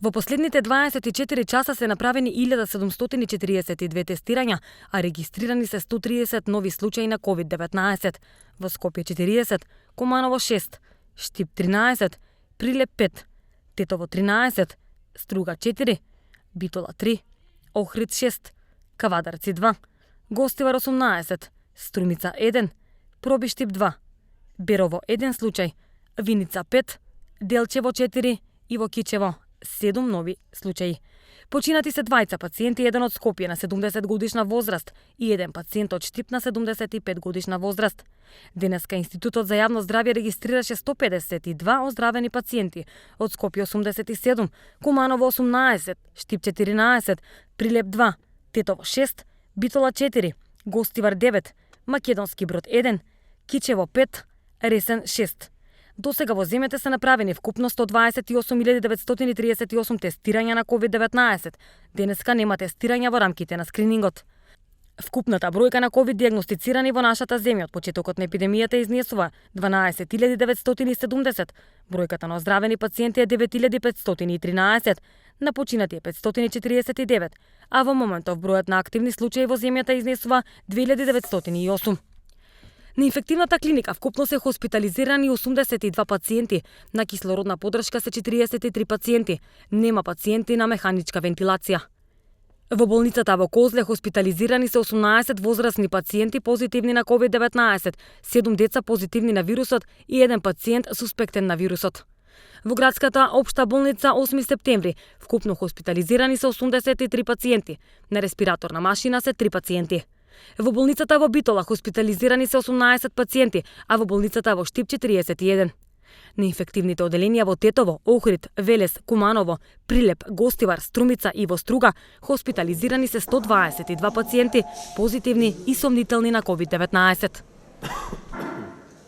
Во последните 24 часа се направени 1742 тестирања, а регистрирани се 130 нови случаи на COVID-19. Во Скопје 40, Куманово 6, Штип 13, Прилеп 5, Тетово 13, Струга 4, Битола 3, Охрид 6, Кавадарци 2, Гостивар 18, Струмица 1, Пробиштип 2, Берово 1 случај, Виница 5, Делчево 4 и во Кичево 7 нови случаи. Починати се двајца пациенти, еден од Скопје на 70 годишна возраст и еден пациент од Штип на 75 годишна возраст. Денеска Институтот за јавно здравје регистрираше 152 оздравени пациенти, од Скопје 87, Куманово 18, Штип 14, Прилеп 2, Тетово 6, Битола 4, Гостивар 9, Македонски Брод 1, Кичево 5, Ресен 6. До сега во земјата се направени вкупно 128.938 тестирања на COVID-19. Денеска нема тестирања во рамките на скринингот. Вкупната бројка на COVID диагностицирани во нашата земја од почетокот на епидемијата изнесува 12.970. Бројката на оздравени пациенти е 9.513, на починати е 549, а во моментов бројот на активни случаи во земјата изнесува 2.908. На инфективната клиника вкупно се хоспитализирани 82 пациенти, на кислородна подршка се 43 пациенти, нема пациенти на механичка вентилација. Во болницата во Козле хоспитализирани се 18 возрастни пациенти позитивни на COVID-19, 7 деца позитивни на вирусот и еден пациент суспектен на вирусот. Во градската општа болница 8 септември вкупно хоспитализирани се 83 пациенти, на респираторна машина се 3 пациенти. Во болницата во Битола хоспитализирани се 18 пациенти, а во болницата во Штип 41. На инфективните оделенија во Тетово, Охрид, Велес, Куманово, Прилеп, Гостивар, Струмица и во Струга хоспитализирани се 122 пациенти позитивни и сомнителни на COVID-19.